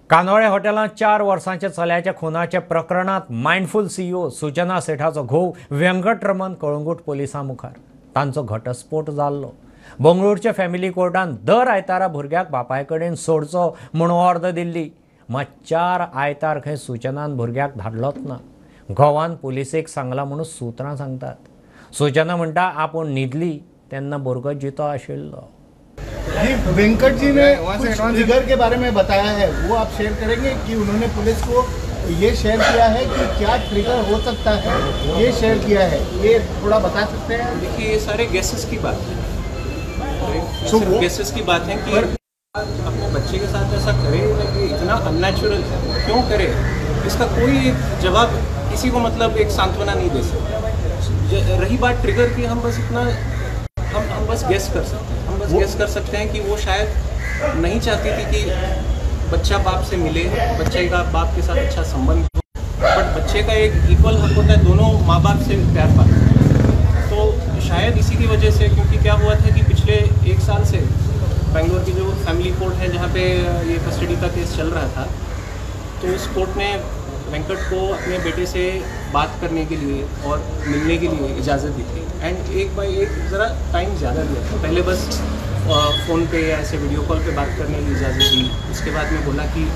कांदोळे हॉटेलांत 4 वर्सांच्या चल्याच्या खुनाच्या प्रकरणांत मायंडफुल सीईओ सुचना सेठाचो घोव व्यंकटरमन कळंगूट पोलिसां मुखार. तांचो घटस्फोट जाल्लो. बंगळूरच्या फॅमिली कोर्टान दर आयतारा भुरग्याक बापाय कडेन सोडचो म्हूण ऑर्द दिल्ली. मात 4 आयतार खंय सुचनान भुरग्याक धाडलोच ना. घोवान पुलिसेक सांगलां म्हणून सुत्रां सांगतात. सुचना म्हणटा आपूण न्हिदली तेन्ना भुरगो जितो आशिल्लो. वेंकट जी ने कुछ ट्रिगर के बारे में बताया है, वो आप शेयर करेंगे कि उन्होंने पुलिस को ये शेयर किया है कि क्या ट्रिगर हो सकता है, ये शेयर किया है, ये थोड़ा बता सकते हैं? देखिए, ये सारे गेसेस की बात है, गेसेस की बात है कि अपने बच्चे के साथ ऐसा करे कि इतना अननेचुरल है, क्यों करे, इसका कोई जवाब किसी को मतलब एक सांत्वना नहीं दे सकता। रही बात ट्रिगर की, हम बस इतना हम बस गेस कर सकते हैं, हम बस गेस कर सकते हैं कि वो शायद नहीं चाहती थी कि बच्चा बाप से मिले, बच्चे का बाप के साथ अच्छा संबंध हो, बट बच्चे का एक इक्वल हक होता है, दोनों माँ बाप से प्यार पाते हैं। तो शायद इसी की वजह से, क्योंकि क्या हुआ था कि पिछले 1 साल से बेंगलोर की जो फैमिली कोर्ट है जहाँ पे ये कस्टडी का केस चल रहा था, तो उस कोर्ट ने वेंकट को अपने बेटे से बात करने के लिए और मिलने के लिए इजाज़त दी थी। एंड एक बाई एक ज़रा टाइम ज़्यादा दिया था, पहले बस फ़ोन पे या ऐसे वीडियो कॉल पे बात करने की इजाज़त दी, उसके बाद में बोला कि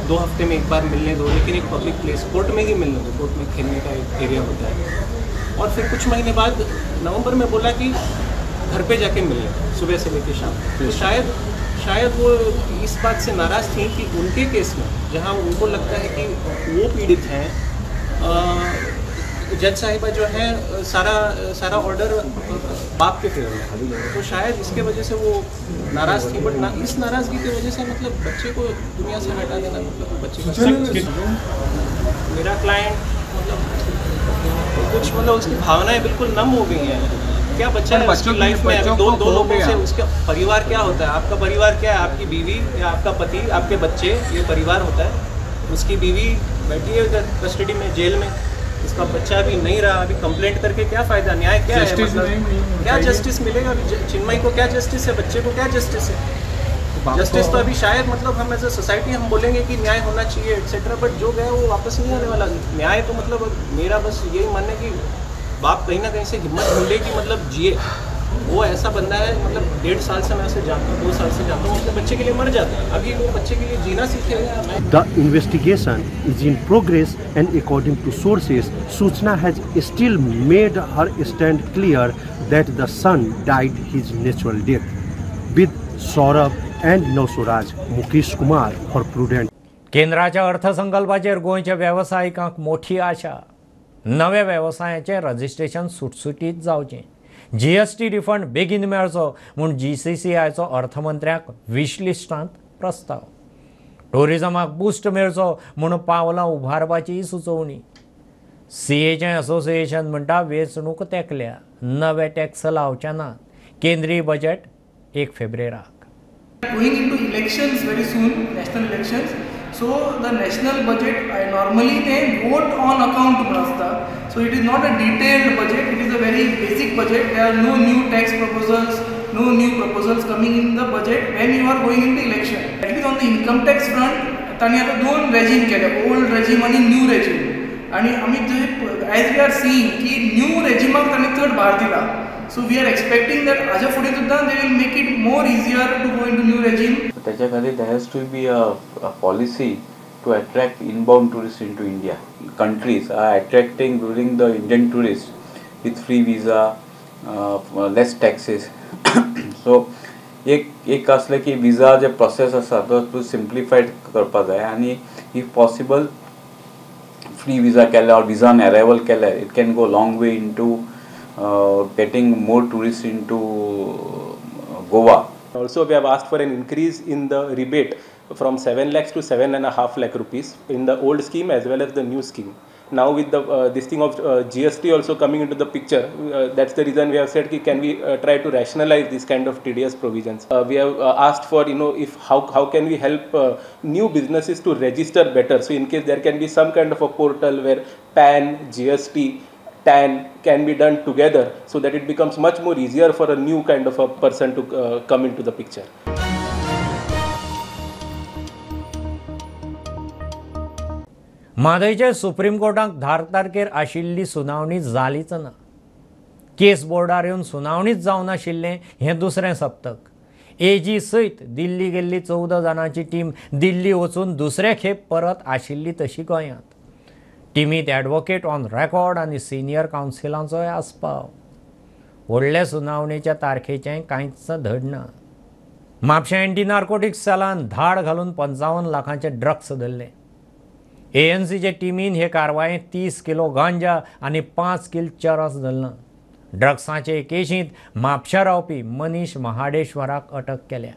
2 हफ्ते में एक बार मिलने दो, लेकिन एक पब्लिक प्लेस कोर्ट में ही मिलने दो, कोर्ट में खेलने का एक एरिया होता है। और फिर कुछ महीने बाद नवंबर में बोला कि घर पे जाके मिलने, सुबह से लेकर शाम। तो शायद वो इस बात से नाराज़ थी कि उनके केस में जहां उनको लगता है कि वो पीड़ित हैं, जज साहिबा जो है सारा ऑर्डर बाप के फेवर में, तो शायद इसके वजह से वो नाराज़ थी। बट ना, इस नाराज़गी की वजह से मतलब बच्चे को दुनिया से हटा देना, मतलब बच्चे का मेरा क्लाइंट मतलब कुछ मतलब उसकी भावनाएं बिल्कुल नम हो गई हैं। क्या बच्चा है उसकी लाइफ में, दो लोगों से उसका परिवार क्या होता है, आपका परिवार क्या है, आपकी बीवी या आपका पति, आपके बच्चे, ये परिवार होता है। उसकी बीवी बैठी है उधर कस्टडी में, जेल में, उसका बच्चा अभी नहीं रहा, अभी कंप्लेंट करके क्या फ़ायदा, न्याय क्या है, मतलब क्या जस्टिस मिलेगा चिन्मयी को, क्या जस्टिस है, बच्चे को क्या जस्टिस है? जस्टिस तो अभी शायद मतलब हम एज ए सोसाइटी हम बोलेंगे कि न्याय होना चाहिए एट्सेट्रा, बट जो गया वो वापस नहीं आने वाला। न्याय तो मतलब मेरा बस यही मानना है कि बाप कहीं ना कहीं से हिम्मत ढूंढे कि मतलब जिए। वो ऐसा बंदा है, मतलब 1.5 साल से मैं उसे जानता हूँ, 2 साल से जानता हूँ, उसके बच्चे के लिए मर जाता है, अभी वो बच्चे के लिए जीना सीखेगा। The investigation is in progress and according to sources, Suchna has still made her stand clear that the son died his natural death. With Saurabh and Navsuraj, Mukesh Kumar for Prudent. केंद्राच्या अर्थसंकल्पाचेर गोंयच्या वेवसायिकांक मोठी आशा. नव्या वेवसायाचें registration सुटसुटीत जावचें, GST refund बेगीन मेळचो म्हूण जीसीसीआयचो अर्थमंत्र्याक विशलिस्टांत प्रस्ताव. टुरिजमाक बूस्ट मेळचो म्हूण पावलां उबारपाची सुचोवणी. सीएचें असोसिएशन म्हणटा वेंचणूक तेंकल्या, नवे टॅक्स लावचे ना. केंद्रीय budget 1 फेब्रुवाराक. Going into elections very soon, national elections. So the national budget normally they vote on account म्हणून आसता. So it is not a detailed budget, it is a very basic budget. There are no new tax proposals, no new proposals coming in the budget when you are going into election. At least on the income tax front, तांणी आतां 2 regime केले, old regime आनी new regime. आनी आमी जे as we are seeing की new रेजिमाक तांणी चड भार दिला. So we are expecting that हाज्या फुडें सुद्दां they will make it more easier to go into new regime. त्याच्या खातीर there has to be a policy to attract inbound tourists into India. Countries are attracting during the Indian tourists with free visa, less taxes. So एक असलें की visa जे process आसा तो तूं सिम्प्लिफायड करपा जाय आनी if possible free visa केल्यार ऑर विजा ऑन अरायवल केल्यार it can go long way into getting more tourists into Goa. Also, we have asked for an increase in the rebate from 7 lakhs to 7.5 lakh rupees in the old scheme as well as the new scheme. Now with the this thing of GST also coming into the picture, that's the reason we have said ki can we try to rationalize this kind of TDS provisions. We have asked for, you know, if how can we help new businesses to register better. So in case there can be some kind of a portal where PAN, GST, TAN can be done together so that it becomes much more easier for a new kind of a person to come into the picture. म्हादयचे supreme कोर्टाक 10 तारखेर आशिल्ली सुनावणी जालीच ना. केस बोर्डार येवन सुनावणीच जावनाशिल्लें हें दुसरें सप्तक. एजी सयत दिल्ली गेल्ली 14 जाणांची टीम दिल्ली वचून दुसरे खेप परत आशिल्ली तशी गोंयांत. टिमींत ॲडवोकेट ऑन रेकॉर्ड आनी सिनियर कावन्सिलांचोय आस्पाव. व्हडले सुनावणेच्या तारखेचें कांयच धड ना. म्हापशें एंटी नार्कोटिक्स सेलान धाड घालून 55 लाखांचे ड्रग्स धरले. एएनसीचे टिमीन हे कारवायेंत 30 किलो गांजा आनी 5 किल चरस धरलां. ड्रग्साचे केशींत म्हापशा रावपी मनीष महाडेश्वराक अटक केल्या.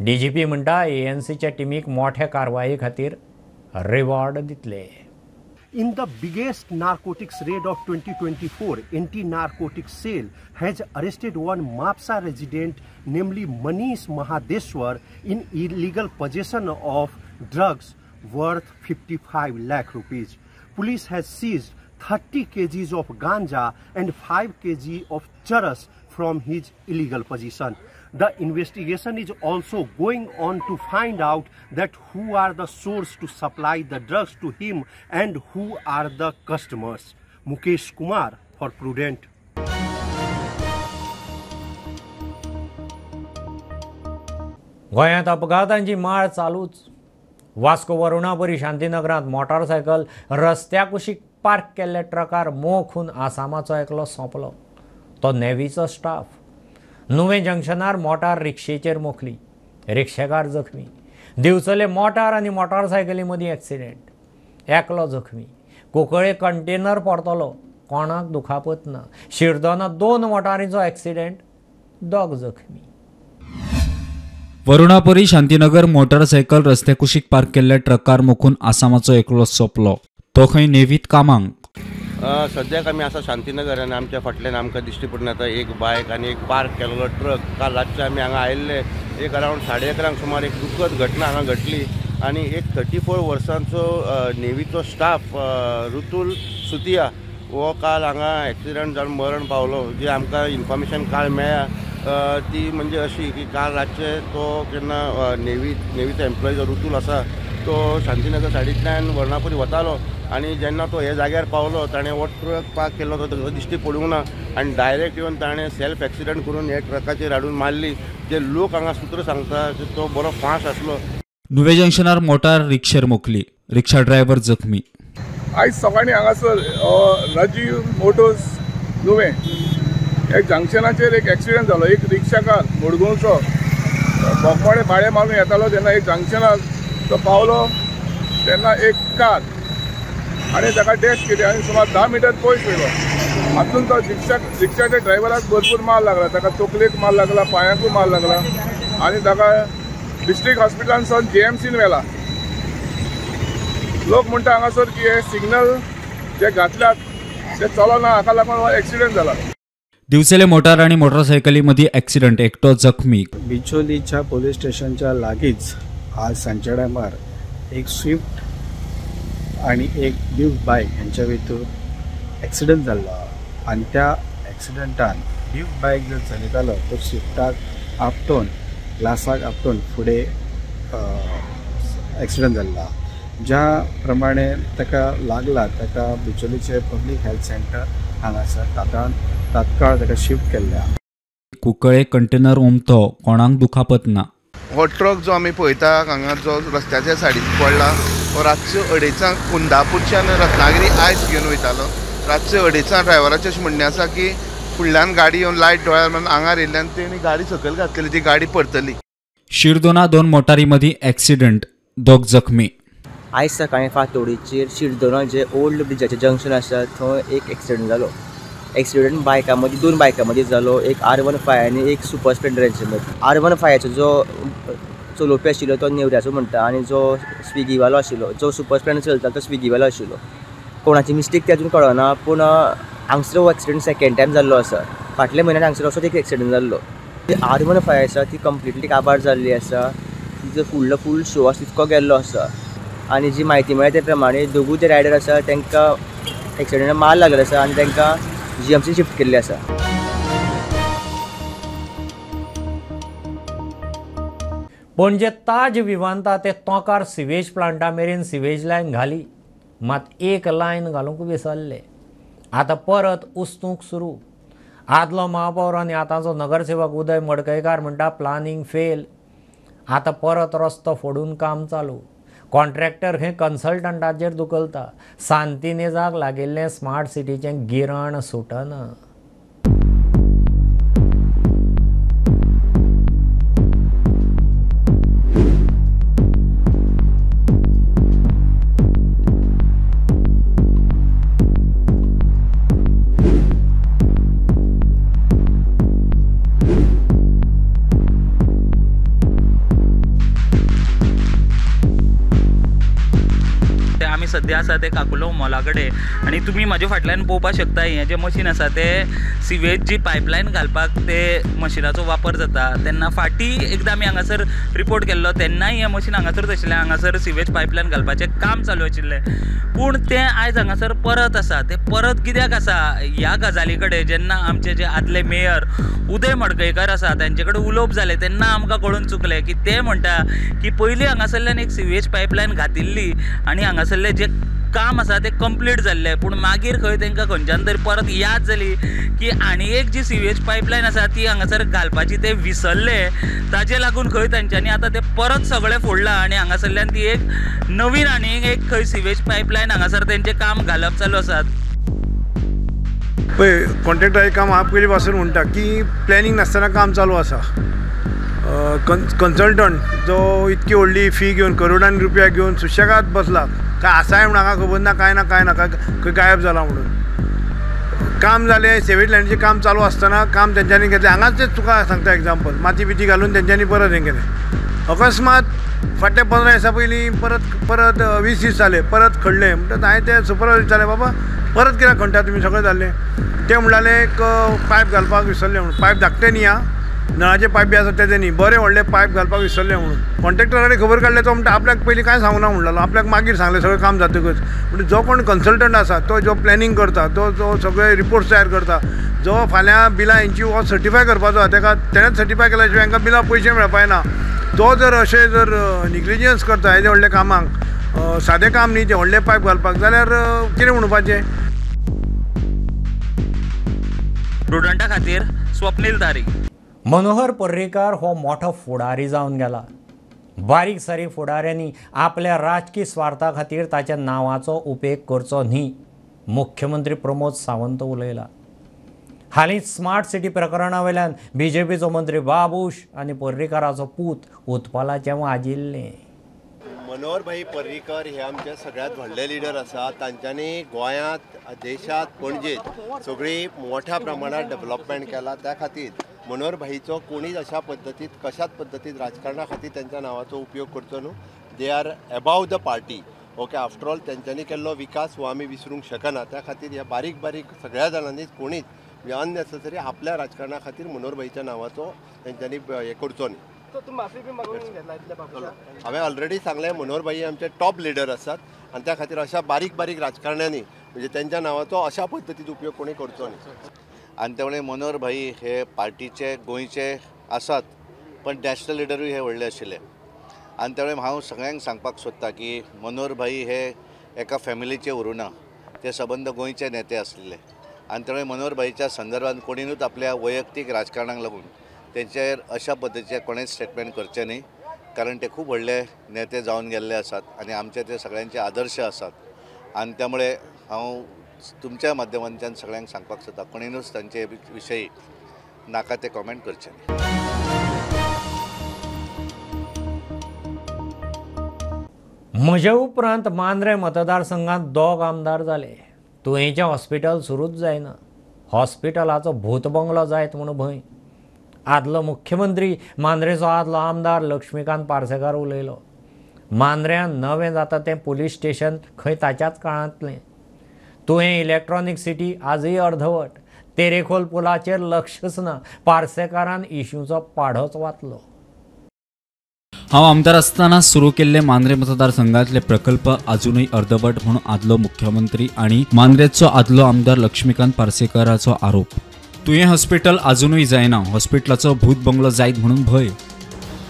डीजीपी म्हणटा एएनसीच्या टिमीक मोठ्या कारवाये खातीर रिवॉर्ड दितले. In the biggest narcotics raid of 2024, anti-narcotics cell has arrested one Mapsa resident, namely Manish Mahadeshwar, in illegal possession of drugs worth 55 lakh rupees. Police has seized 30 kgs of ganja and 5 kg of charas from his illegal possession. The investigation is also going on to find out that who are the source to supply the drugs to him and who are the customers. Mukesh Kumar for Prudent. गोंयांत अपघातांची माळ चालूच. Vasco Varunapuri शांतीनगरांत motorcycle रस्त्या कुशीक park केल्ल्या ट्रकार मोखून आसामाचो एकलो सोंपलो. तो नेव्हीचो staff. नुवें जंक्शनार मोटार रिक्षेचेर मोखली. रिक्षेकार जखमी. दिवचले मोटार आनी मोटारसायकली मदीं एक्सिडेंट. एकलो जखमी. कुंकळे कंटेनर परतलो. कोणाक दुखापत ना. शिरदोना 2 मोटारींचो एक्सिडेंट. 2 जखमी. वरुणापुरी शांतीनगर मोटारसायकल रस्त्या कुशीक पार्क केल्ल्या ट्रकार मोखून आसामाचो एकलो सोंपलो. तो खंय नेव्हीत कामांक. सद्याक आमी आसा शांतीनगर आनी आमच्या फाटल्यान आमकां दिश्टी पडून येता एक बायक आनी एक पार्क केलेलो ट्रक. काल रातचे आमी हांगा आयिल्ले एक अरावंड 11:30 सुमार एक दुखद घटना हांगा घडली आनी एक 34 वर्सांचो नेव्हीचो स्टाफ ऋतुल सुतिया हो काल हांगा एक्सिडंट जावन मरण पावलो. जी आमकां इन्फॉर्मेशन काल मेळ्ळ्या ती म्हणजे अशी की काल रातचे तो केन्ना नेव्हीचो एम्प्लॉय जो ऋतुल आसा तो शांतीनगर सायडींतल्यान वर्णापुरी वतालो आनी जेन्ना तो हे जाग्यार पावलो ताणें हो ट्रक पार्क केल्लो तो ताका दिश्टी पडूंक ना आनी डायरेक्ट येवन ताणें सेल्फ एक्सिडंट करून हे ट्रकाचेर हाडून मारली. जे लोक हांगा सूत्र सांगता की तो बरो फास्ट आसलो. नुवें जंक्शनार मोटार रिक्षेर मोखली. रिक्षा ड्रायव्हर जखमी. आयज सकाळीं हांगासर राजीव मोटर्स नुवें एक जंक्शनाचेर एक एक्सिडंट जालो. एक रिक्षाकार मडगांवचो बोगमाळे भाडें मारून येतालो तेन्ना एक जंक्शनार तो पावलो तेन्ना एक कार आनी ताका डॅश केली आनी सुमार 10 मिटर पयस वयलो. हातूंत तो रिक्षाच्या ड्रायव्हराक भरपूर माल लागला. ताका तकलेक माल लागला, पांयांकूय माल लागला आनी ताका डिस्ट्रिक्ट हॉस्पिटलान सावन जीएमसीन व्हेला. लोक म्हणटा हांगासर की हे सिग्नल जे घातल्यात ते चलना, हाका लागून हो एक्सिडंट जाला. दिवचले मोटार आनी मोटरसायकली मदीं एक्सिडंट, एकटो जखमी. बिचोलीच्या पोलीस स्टेशनच्या लागींच आज सांजच्या टायमार एक स्विफ्ट आणि एक ड्यूक बायक हेंच्या भितर एक्सिडंट जाल्लो आनी त्या एक्सिडंटान ड्यूक बायक जर चलयतालो तो स्विफ्टाक आपटोन ग्लासाक आपटोन फुडें एक्सिडंट जाल्लो. ज्या प्रमाणे ताका लागला ताका बिचोलीचे पब्लीक हेल्थ सेंटर हांगासर तात्काळ ताका शिफ्ट केल्लें. कुंकळे कंटेनर उमथो, कोणाक दुखापत ना. हो ट्रक जो आमी पळयता हांगा जो रस्त्याच्या सायडीन पडला हो रातचो 2:30 कुंदापूरच्यान रत्नागिरी आयस घेवन वयतालो. रातचो 2:30 ड्रायव्हराचें अशें म्हणणें आसा की फुडल्यान गाडी येवन लायट दोळ्यार मारून आंगार येयल्ल्यान तेणी गाडी सकयल घातलेली, ती गाडी परतली. शिरदोना 2 मोटारी मदीं एक्सिडंट, 2 जखमी. आयज सकाळीं फांतोडीचेर शिरदोना जे ओल्ड ब्रिजाचें जंक्शन आसा थंय एक एक्सिडंट जालो. एक्सिडंट बायकां मदीं, 2 बायकां मदीं जालो. एक R15 आनी एक सुपर स्प्लेंडराचे मदीं. R15 जो चलोवपी आशिल्लो तो नेवऱ्याचो म्हणटा आनी जो स्विगीवालो आशिल्लो, जो सुपर स्प्लेंडर चलयतालो तो स्विगीवालो आशिल्लो. कोणाची मिस्टेक ती अजून कळना, पूण हांगसर हो एक्सिडंट सेकेंड टायम जाल्लो आसा. फाटल्या म्हयन्यान हांगसर असोच एक एक्सिडंट जाल्लो. ती R15 आसा ती कंप्लिटली काबार जाल्ली आसा. तिचो फुडलो फूल शो आसा तितको गेल्लो आसा आनी जी म्हायती मेळ्ळ्या ते प्रमाणे दोगूय जे रायडर आसा तांकां एक्सिडंटान मार लागलेलो आसा आनी तांकां जीएमसी शिफ्ट केल्ली आसा. पणजे ताज विमानतळ ते तोंकार सिवेज प्लांटा मेरेन सिवेज लायन घाली. मात एक लायन घालूंक विसरले. आतां परत उस्तूंक सुरू. आदलो महापौर आनी आतांचो नगरसेवक उदय मडकयकार म्हणटा प्लानिंग फेल. आतां परत रस्तो फोडून काम चालू. कॉन्ट्रॅक्टर हे कन्सल्टंटाचेर धुकलता. सांतिनेजाक लागिल्लें स्मार्ट सिटीचें गिराण सुटना. सद्या आसा ते काकुलो मॉला कडेन आनी तुमी म्हाजे फाटल्यान पळोवपाक शकता हें जें मशीन आसा तें सिवेज जी पायपलायन घालपाक ते मशिनाचो वापर जाता. तेन्ना फाटीं एकदां आमी हांगासर रिपोर्ट केल्लो तेन्नाय हें मशीन हांगासरच आशिल्लें. हांगासर सिवेज पायपलायन घालपाचें काम चालू आशिल्लें पूण तें आयज हांगासर परत आसा. तें परत कित्याक आसा ह्या गजाली कडेन जेन्ना आमचे जे आदले मेयर उदय मडकयकार आसा तांचे कडेन उलोवप जालें तेन्ना आमकां कळून चुकलें की ते म्हणटा की पयलीं हांगासरल्यान एक सिवेज पायपलायन घातिल्ली आनी हांगासरलें जें काम आसा तें कंप्लीट जाल्लें पूण मागीर खंय तांकां खंयच्यान तरी परत याद जाली की आनी एक जी सिवेज पायपलायन आसा ती हांगासर घालपाची ते विसरले. ताजे लागून खंय तांच्यांनी आतां तें परत सगळें फोडलां आनी हांगासरल्यान ती एक नवीन आनी एक खंय सिवेज पायपलायन हांगासर तेंचें काम घालप चालू आसा. पळय कॉन्ट्रॅक्टराचें काम हांव पयलीं पासून म्हणटा की प्लॅनिंग नासतना काम चालू आसा. कन्सल्टंट जो इतकी व्हडली फी घेवन करोडांनी रुपया घेवन सुशेगाद बसला, काय आसाय म्हूण हांगा खबर ना, कांय ना कांय ना, खंय गायब जाला म्हणून. काम जालें, सिवेज लायनीचें काम चालू आसतना काम तेंच्यांनी घेतलें. हांगाच तुका सांगता एग्जाम्पल, माती बिती घालून तेंच्यांनी परत हें केलें. अकस्मात फाटल्या 15 दिसां पयलीं परत परत 20 दीस जाले परत खणलें. म्हणटकच हांवें ते सुपरवायजर विचारलें, बाबा परत कित्याक खणटा तुमी, सगळें जाल्लें. ते म्हणटाले एक पायप घालपाक विसरले म्हणून. पायप धाकटें न्ही आं, नळाचे पायप बी आसा तेजें न्ही, बरें व्हडलें पायप घालपाक विसरलें म्हणून. कॉन्ट्रॅक्टरा कडेन खबर काडलें, तो म्हणटा आपल्याक पयलीं कांय सांगूना म्हणटालो, आपल्याक मागीर सांगलें सगळें काम जातकच. म्हणजे जो कोण कन्सल्टंट आसा तो जो प्लॅनिंग करता, तो जो सगळे रिपोर्ट्स तयार करता, जो फाल्यां बिलां हेंची हो सर्टिफाय करपाचो आसा तेका तेणेच सर्टिफाय केल्या शिवाय हांकां बिलां पयशे मेळपा ना. तो जर अशें जर निग्लिजन्स करता येदें व्हडल्या कामाक, सादें काम न्ही तें व्हडलें पायप घालपाक, जाल्यार कितें म्हणपाचें. प्रुडंटा खातीर स्वप्नील तारी. मनोहर पर्रीकार हो मोठो फुडारी जावन गेला. बारीक सारीक फुडाऱ्यांनी आपल्या राजकी स्वार्था खातीर ताच्या नांवाचो उपेग करचो न्ही, मुख्यमंत्री प्रमोद सावंत उलयला. हालींच स्मार्ट सिटी प्रकरणा वयल्यान बीजेपीचो मंत्री बाबूश आनी पर्रीकाराचो पूत उत्पलाचें वाजिल्लें. मनोहर भाई पर्रीकर हे आमचे सगळ्यांत व्हडले लिडर आसा. तांच्यांनी गोंयांत, देशांत, पणजेत सगळी मोठ्या प्रमाणात डेव्हलपमेंट केला. त्या खातीर मनोहर भाईचो कोणीच अशा पद्दतीत कशाच पद्दतीत राजकारणा खातीर तांच्या नांवाचो उपयोग करचो न्हू. They are above the party. Okay, after all तेंच्यांनी केल्लो विकास हो आमी विसरूंक शकना. त्या खातीर ह्या बारीक बारीक सगळ्या जाणांनी कोणीच अननेसेसरी आपल्या राजकारणा खातीर मनोहर भाईच्या नांवाचो तेंच्यांनी हें करचो न्ही. हांवें ऑलरेडी सांगलें, मनोहर भाई आमचे टॉप लिडर आसात आनी त्या खातीर अशा बारीक बारीक राजकारण्यांनी म्हणजे तेंच्या नांवाचो अशा पद्दतीत उपयोग कोणी करचो न्ही. आनी त्यामुळे मनोहर भाई हे पार्टीचे गोंयचे आसात पण नॅशनल लिडरूय हे व्हडले आशिल्ले. आनी त्यामुळे हांव सगळ्यांक सांगपाक सोदता की मनोहर भाई हे एका फॅमिलीचे उरूना, ते सबंद गोंयचे नेते आसलेले. आनी त्यामुळे मनोहर भाईच्या संदर्भात कोणीनूच आपल्या वैयक्तीक राजकारणाक लागून तेंचेर अशा पद्दतीचें कोणेंच स्टेटमेंट करचें न्ही, कारण ते खूब व्हडले नेते जावन गेल्ले आसात आनी आमचे ते सगळ्यांचे आदर्श आसात. आनी त्यामुळे हांव तुमच्या माध्यमांतल्यान सगळ्यांक सांगपाक सोदता कोणीनूच तांचे विशयी नाका ते कॉमेंट करचे न्ही. म्हजे उपरांत मांद्रें मतदारसंघात 2 आमदार जाले. तुयेंचें हॉस्पिटल सुरूच जायना, हॉस्पिटलाचो भूत बंगलो जायत म्हूण भंय. आदलो मुख्यमंत्री मांद्रेचो आदलो आमदार लक्ष्मीकांत पार्सेकार उलयलो. मांद्र्यां नवें जाता तें पुलीस स्टेशन खंय ताच्याच काळांतलें. तुयें इलेक्ट्रॉनीक सिटी आजूय अर्धवट. तेरेखोल पुलाचेर लक्षच ना. पार्सेकारान इशूचो पाढोच वाचलो. हांव आमदार आसतना सुरू केल्ले मांद्रे मतदारसंघातले प्रकल्प अजूनय अर्धवट म्हणून आदलो मुख्यमंत्री आनी मांद्रेचो आदलो आमदार लक्ष्मीकांत पार्सेकाराचो आरोप. तुयें हॉस्पिटल अजूनय जायना, हॉस्पिटलाचो भूत बंगलो जायत म्हणून भंय.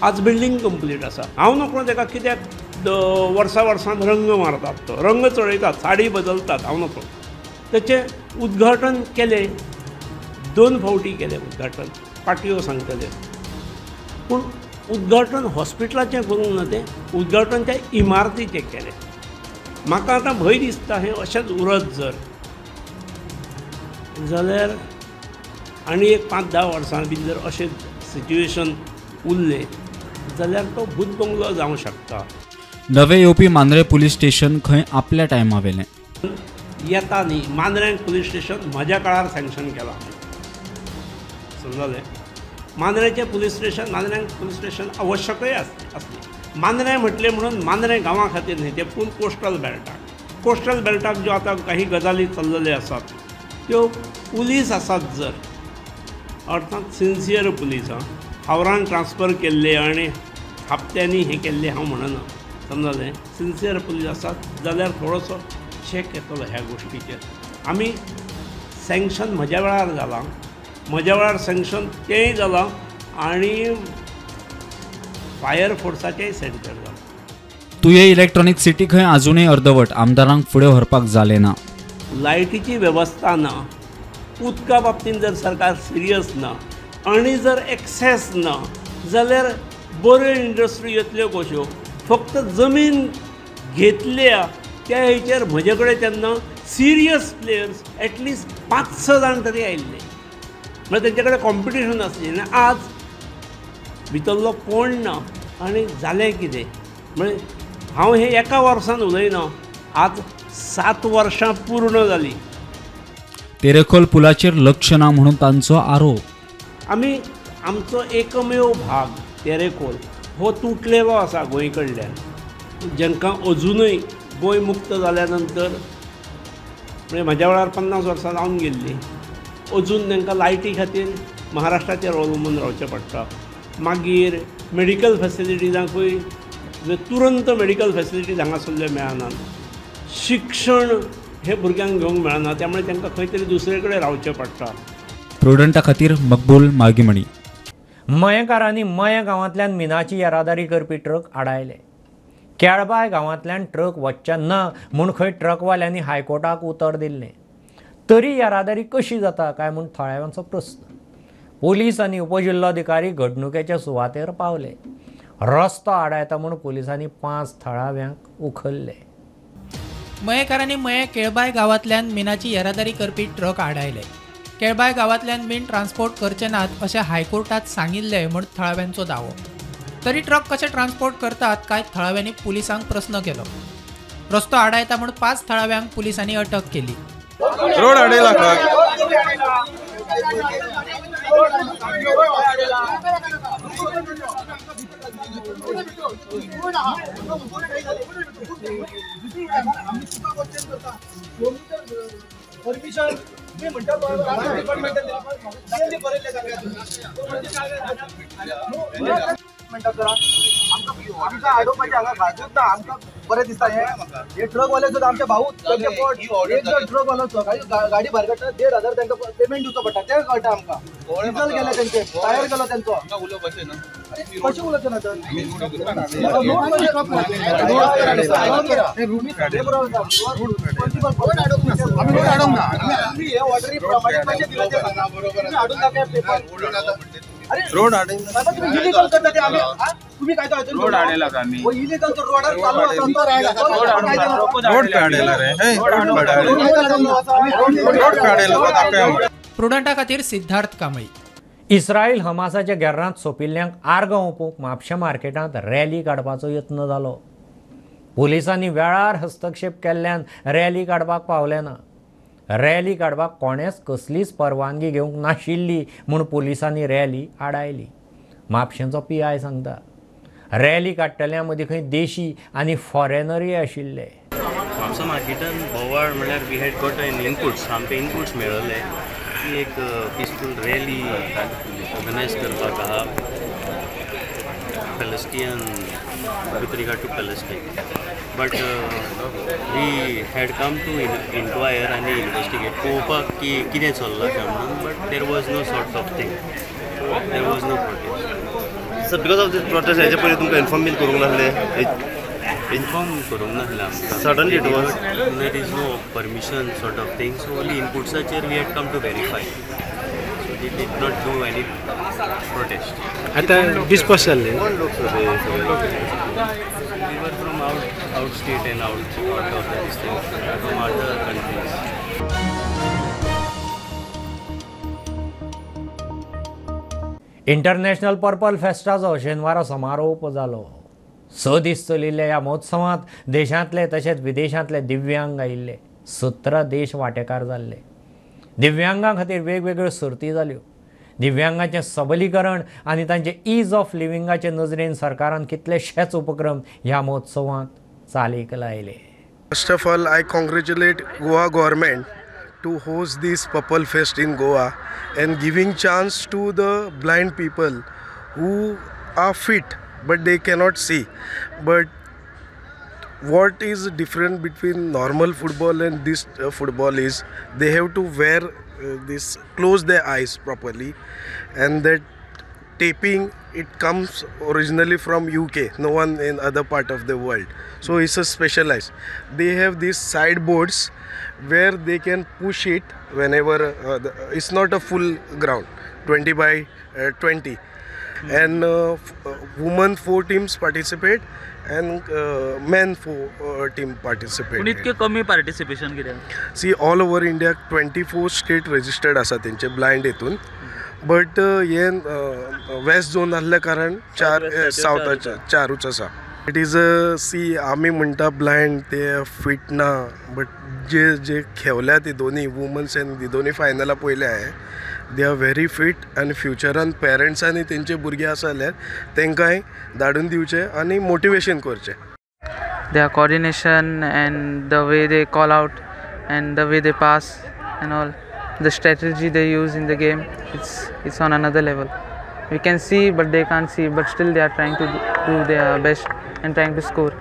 आज बिल्डींग कंप्लीट आसा. हांव नकळो तेका कित्याक वर्सा वर्सान रंग मारतात, तो रंग चडयतात, साडी बदलतात, हांव नको. ताचें उद्घाटन केलें, 2 फावटी केलें उद्घाटन, पाटयो सांगतले. पूण उद्घाटन हॉस्पिटलाचें करूंक ना, तें उद्घाटन त्या इमारतीचें केलें. म्हाका आतां भंय दिसता हें अशेंच उरत जर जाल्यार आनी एक 5-10 वर्सां बी जर अशें सिच्युएशन उरलें जाल्यार तो भूत बंगलो जावंक शकता. नवे येवपी मांद्रें पुलीस स्टेशन खंय आपल्या टायमा वेलें येता न्ही. मांद्रें पुलीस स्टेशन म्हज्या काळार सँक्शन केलां, समजलें. मांद्रेचें police station, Mandrem police station आवश्यकय आसली. मांद्रें म्हटलें म्हणून मांद्रें गांवा खातीर न्ही, तें फूल कोस्टल बेल्टाक. कोस्टल बेल्टाक ज्यो आतां काही गजाली चल्लेल्यो आसात त्यो पुलीस आसात जर, अर्थात सिन्सियर पुलीस आं, हावरान ट्रान्सफर केल्ले आनी हप्त्यांनी हें केल्लें हांव म्हणना, समजलें. सिन्सियर पुलीस आसात जाल्यार थोडोसो चॅक येतलो ह्या गोश्टीचेर. आमी सँक्शन म्हज्या वेळार जालां, म्हज्या वेळार सँक्शन तेंय जालां आनी फायर फोर्साचेंय सेंटर जालां. तुये इलेक्ट्रॉनिक सिटी खंय आजुनूय अर्दवट, आमदारांक फुडें व्हरपाक जालें ना. लायटीची वेवस्था ना, उदका बाबतींत जर सरकार सिरियस ना आनी जर एक्सेस ना जाल्यार बऱ्यो इंडस्ट्री येतल्यो कश्यो. फक्त जमीन घेतल्या त्या हेचेर म्हजे कडेन तेन्ना सिरियस प्लेयर्स एटलिस्ट 5-6 जाण तरी आयिल्ले, म्हळ्यार तेंचे कडेन कॉम्पिटिशन आसली. आनी आज भितरलो कोण ना आनी जालें कितें म्हळ्यार हांव हें एका वर्सान उलयना, आज 7 वर्सां पूर्ण जालीं. तेरेखोल पुलाचेर लक्ष ना म्हणून तांचो आरोप. आमी आमचो एकमेव भाग तेरेखोल हो तुटलेलो आसा गोंय कडल्यान, जांकां अजुनूय गोंय मुक्त जाल्या नंतर म्हणजे म्हज्या वेळार 50 वर्सां जावन गेल्लीं, अजून तांकां लायटी खातीर महाराष्ट्राचेर अवलंबून रावचें पडटा. मागीर मेडिकल फॅसिलिटीजांकूय तुरंत मेडिकल फॅसिलिटीज हांगासरल्यो मेळनात, शिक्षण हे भुरग्यांक घेवंक मेळना, त्यामुळे तांकां खंय तरी दुसरे कडेन रावचें पडटा. प्रुडंटा खातीर मकबूल मागीमणी. मयेंकारांनी मयें गांवांतल्यान मिनाची येरादारी करपी ट्रक आडायले. केळबाय गांवांतल्यान ट्रक वचचे ना म्हूण खंय ट्रकवाल्यांनी हायकोर्टाक उतर दिल्लें, तरी येरादारी कशी जाता काय म्हूण थळाव्यांचो प्रस्न. पोलीस आनी उपजिल्लोधिकारी घडणुकेच्या सुवातेर पावले. रस्तो आडायता म्हूण पोलिसांनी 5 थळाव्यांक उखल्ले. मयेंकारांनी मयें केळबाय गांवांतल्यान मिनाची येरादारी करपी ट्रक आडायले. केळबाय गांवांतल्यान मीन ट्रान्सपोर्ट करचे नात अशें हायकोर्टात सांगिल्लें म्हूण थळाव्यांचो दावो. तरी ट्रक कशे ट्रान्सपोर्ट करतात काय थळाव्यांनी पुलिसांक प्रस्न केलो. रस्तो आडायता म्हूण 5 थळाव्यांक पुलिसांनी अटक केली. रोड आडयला ट्रक. परमिशन मी म्हणटा म्हणटा करा आमकां आडोवपाचें हांगा घालूच ना. आमकां बरें दिसता हें हे ट्रकवाले सुद्दां आमचे भाऊ तांचे पोट एक जण ट्रकवालो गाडी भायर काडटा 1500 तांकां पेमेंट दिवचो पडटा तें कळटा आमकां. डिजल गेलें तेंचें, टायर गेलो तेंचो. कशें उलोवचें ना तर हे ऑर्डरी प्रमाणे कशें दिलें तें सांगा. हाडून दाखय पेपर. रोड इलिगल करता ते आमी. तुम्ही काय रोड आडयला आमी इलिगल तो रोडार चालू आसा रोड काडयला रे. रोड काडयला दाखय. प्रुडंटा खातीर सिद्धार्थ कांबळी. इस्रायल हमासाच्या गेर्रांत सोंपिल्ल्यांक आर्गां ओंपूंक म्हापशें मार्केटांत रॅली काडपाचो यत्न जालो. पोलिसांनी वेळार हस्तक्षेप केल्ल्यान रॅली काडपाक पावले ना. रॅली काडपाक कोणेच कसलीच परवानगी घेवंक नाशिल्ली म्हूण पोलिसांनी रॅली आडायली. म्हापशेंचो PI सांगता रॅली काडटल्या मदीं खंय देशी आनी फॉरेनरूय आशिल्ले. म्हापसा मार्केटान बोवाळ म्हणल्यार we had got an inputs, आमकां इनपुट्स मेळिल्ले की एक पिसफूल रॅली ऑर्गनायज करपाक आहा Palestinian with regard to Palestine. But we had come to inquire आनी इन्वेस्टिगेट पळोवपाक की कितें चल्लां काय म्हणून. But there was no sort of thing, there was no protest. Sir, because of this protest हेजे पयलीं तुमकां इन्फॉर्म बीन करूंक नासलें? इन्फॉर्म करूंक नासलें आमकां. Suddenly it was. There is no permission sort of thing, so only इनपुट्साचेर we had come to verify, so we did not do any protest. आतां डिस्पर्स जाल्ले. We were from out state and out of the state, from other countries. International purple फेस्टाचो शेनवारा समारोप जालो. 6 दीस चलिल्ल्या ह्या महोत्सवांत देशांतले तशेंच विदेशांतले दिव्यांग आयिल्ले. 17 देश वांटेकार जाल्ले. दिव्यांगां खातीर वेगवेगळ्यो सर्ती जाल्यो. दिव्यांगांचें सबलीकरण आनी तांचे is of लिव्हिंगाचे नजरेन सरकारान कितलेशेच उपक्रम ह्या महोत्सवांत चालीक लायले. First of all, I congratulate Goa government to host this Purple Fest in Goa and giving chance to the blind people who are fit but they cannot see. But what is different between normal football and this football is they have to wear this, close their eyes properly, and that taping, it comes originally from UK, no one in other part of the world. So it's a specialized. They have these sideboards where they can push it whenever it's not a full ground, 20 by 20. And women 4 teams participate and men 4 team participate. पूण इतके कमी participation कित्याक? See, all over India 24 state registered आसा तेंचे blind हेतून, but हे waste zone आसल्या कारण 4 सावथाचे 4ूच आसा. It is a सी आमी म्हणटा ब्लायंड ते फिट ना, बट जे जे खेवल्या ती दोनी वुमन्स आनी ती दोनी फायनलां पळयल्या हांवें, they are very fit. आनी फ्युचरान पेरंट्सांनी तेंचे भुरगे आसा जाल्यार तेंकांय धाडून दिवचें आनी मोटिवेशन करचें. Their coordination and the way they call out and the way they pass and all the strategy they use in the game, it's on another level. We can see but they can't see, but still they are trying to do their best and trying to score.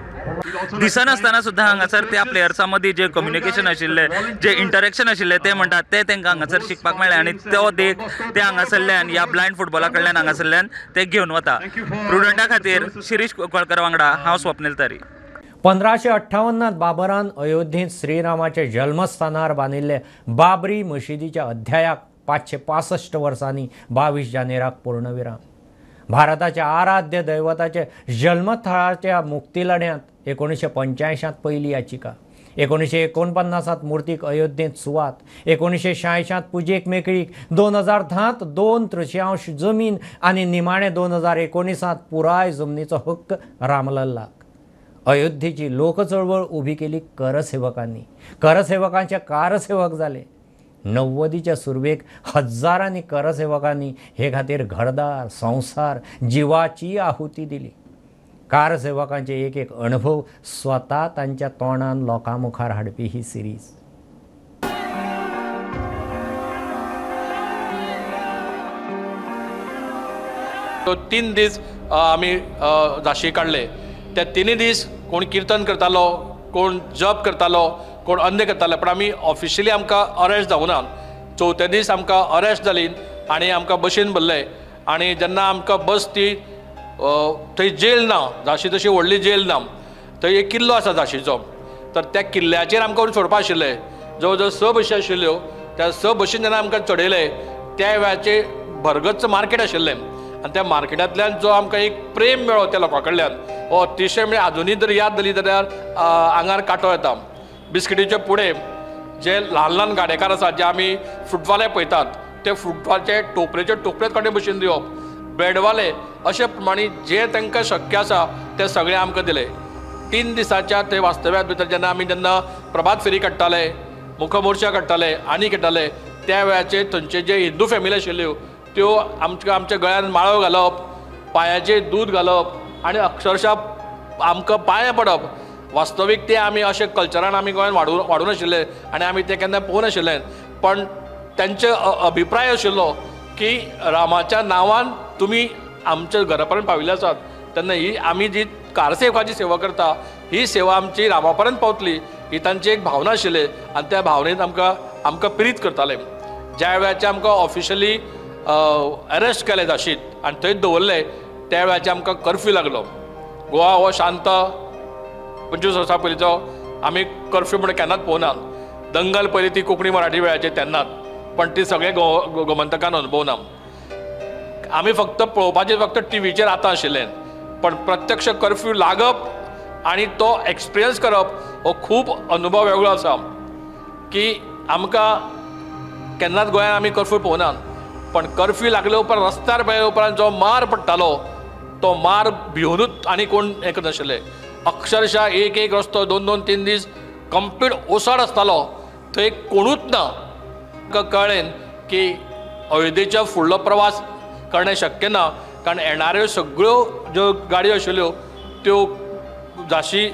दिसनासतना सुद्दां हांगासर त्या प्लेयर्सां मदीं जे communication आशिल्लें, जे interaction आशिल्लें ते म्हणटात ते तांकां हांगासर शिकपाक मेळ्ळें आनी तो देख ते हांगासरल्यान ह्या ब्लायंड फुटबॉला कडल्यान हांगासरल्यान ते घेवन वता. प्रुडंटा खातीर शिरीष कोळकर वांगडा हांव स्वप्नील तारी. 1558 बाबरान अयोध्येंत श्रीरामाच्या जल्मस्थानार बांदिल्ले बाबरी मशिदीच्या अध्यायाक 565 वर्सांनी 22 जानेराक पूर्णविराम. भारताच्या आराध्य दैवताचे जल्मथळाच्या मुक्तीलढ्यांत 1985 पयली याचिका, 1949 मूर्तीक अयोध्येंत सुवात, 1986 पुजेक मेकळीक, 2010 2/3 जमीन आनी निमाणे 2019 पुराय जमनीचो हक्क रामलल्लाक. अयोध्येची लोकचळवळ उभी केली करसेवकांनी. करसेवकांचे कारसेवक जाले. 90च्या सुरवेक हजारांनी करसेवकांनी हे खातीर घरदार, संवसार, जिवाची आहुती दिली. कारसेवकांचे एक एक अणभव स्वता तांच्या तोंडान लोकां मुखार हाडपी ही सिरीज. 3 दीस आमी झांशी काडले. त्या 3 दीस कोण किर्तन करतालो, कोण जप करतालो, कोण अन्य करताले, पण आमी ऑफिशियली आमकां अरेस्ट जावना. चवथ्या दीस आमकां अरेस्ट जाली आनी आमकां बशीन भरले आनी जेन्ना आमकां बस ती थंय जेल ना, झांशी तशी व्हडली जेल ना, थंय एक किल्लो आसा झांशीचो, तर त्या किल्ल्याचेर आमकां व्हरून सोडपा आशिल्ले. जवळ जवळ 6 बशी आशिल्ल्यो, त्या 6 बशीन जेन्ना आमकां चडयले त्या वेळाचेर भरगच्च मार्केट आशिल्लें आनी त्या मार्केटांतल्यान जो आमकां एक प्रेम मेळ्ळो त्या लोकां कडल्यान हो अतिशय, म्हणजे आजुनूय जर याद जाली जाल्यार आंगार कांटो येता. बिस्किटीचे पुडे जे ल्हान ल्हान गाडेकार आसात, जे आमी फ्रुटवाले पळयतात, ते फ्रुटवाचे टोपरेचे टोपरेच काडून बशीन दिवप, ब्रेडवाले, अशे प्रमाणे जे तांकां शक्य आसा ते सगळें आमकां दिलें. 3 दिसाच्या ते वास्तव्यात भितर जेन्ना आमी जेन्ना प्रभात फेरी काडटाले, मुखमोर्चा काडटाले आनी काडटाले, त्या वेळाचेर थंयचे जे हिंदू फॅमिली आशिल्ल्यो त्यो आमच्या आमच्या गळ्यान माळो घालप, पांयाचेर दूद घालप आनी अक्षरशः आमकां पांये पडप. वास्तवीक ते आमी अशें कल्चरान आमी गोंयान वाडून नाशिल्ले आनी आमी ते केन्ना पळोवं नाशिल्ले, पण तांचे अभिप्राय आशिल्लो की रामाच्या नांवान तुमी आमच्या घरा पर्यंत पाविल्ले आसात, तेन्ना ही आमी जी कारसेवकाची सेवा करता ही सेवा आमची रामा पर्यंत पावतली, ही तांची एक भावना आशिल्ली आनी त्या भावनेन आमकां आमकां प्रेरीत करताले. ज्या वेळाचेर आमकां ऑफिशियली अरेस्ट केले झांशीत आनी थंय दवरले त्या वेळाचेर आमकां कर्फ्यू लागलो. गोवा हो शांत 25 वर्सां पयलींचो आमी कर्फ्यू म्हणून केन्नाच पळोवना. दंगल पयली ती कोंकणी मराठी वेळाचेर तेन्नाच, पण ती सगळे गोमंतकान अनुभवना. आमी फक्त पळोवपाचें फक्त टिवीचेर आतां आशिल्लें, पण प्रत्यक्ष कर्फ्यू लागप आनी तो एक्सपिरियन्स करप हो खूब अनुभव वेगळो आसा की आमकां केन्नाच गोंयांत आमी कर्फ्यू पळोवना, पण कर्फ्यू लागले उपरांत रस्त्यार पळयले उपरांत जो मार पडटालो तो मार भिवनूच आनी कोण हें करनाशिल्ले. अक्षरशः एक एक रस्तो 2 2 3 दीस कंप्लीट ओसाड आसतालो, थंय कोणूच ना. आमकां कळ्ळें की अयोध्येच्या फुडलो प्रवास करणें शक्य ना, कारण येणाऱ्यो सगळ्यो ज्यो गाडयो आशिल्ल्यो त्यो झाशी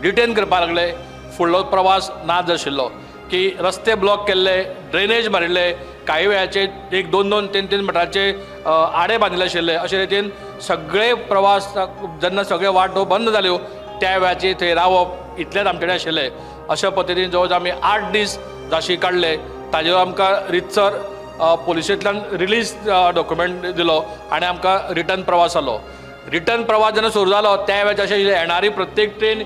डिटेन करपाक लागले. फुडलो प्रवास नाच आशिल्लो की रस्ते ब्लॉक केल्ले, ड्रेनेज मारिल्ले, कांय वेळाचे 1 2 2 3 3 मिटराचे आडे बांदिल्ले आशिल्ले. अशे रितीन सगळे प्रवास जेन्ना सगळे वाटो बंद जाल्यो त्या वेळाचेर थंय रावप इतलेंच आमचे कडेन आशिल्लें. अशा पद्दतीन जवळ आमी 8 दीस झाशी काडले. ताजेर आमकां रितसर पुलिशेंतल्यान रिलीज डॉक्युमेंट दिलो आनी आमकां रिटर्न प्रवास जालो. रिटर्न प्रवास जेन्ना सुरू जालो त्या वेळार अशें येणारी प्रत्येक ट्रेन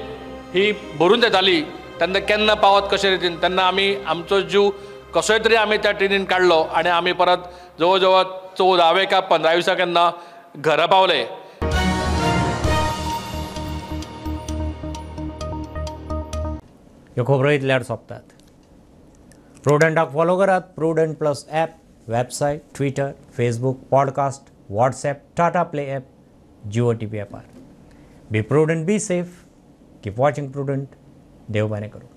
ही भरून येताली, तेन्ना केन्ना पावत कशे रितीन, तेन्ना आमी आमचो जीव कसोय तरी आमी त्या ट्रेनीन काडलो आनी आमी परत जवळ जवळ 14व्या का 15व्या दिसा केन्ना घरा पावले. ह्यो खबरो इतल्यार सोंपतात. प्रुडंटाक फॉलो करात. Prudent plus app, website, Twitter, Facebook, podcast, WhatsApp, Tata Play app, Jio TV ॲपार. Be prudent, be safe, keep watching Prudent. देव बरें करूं.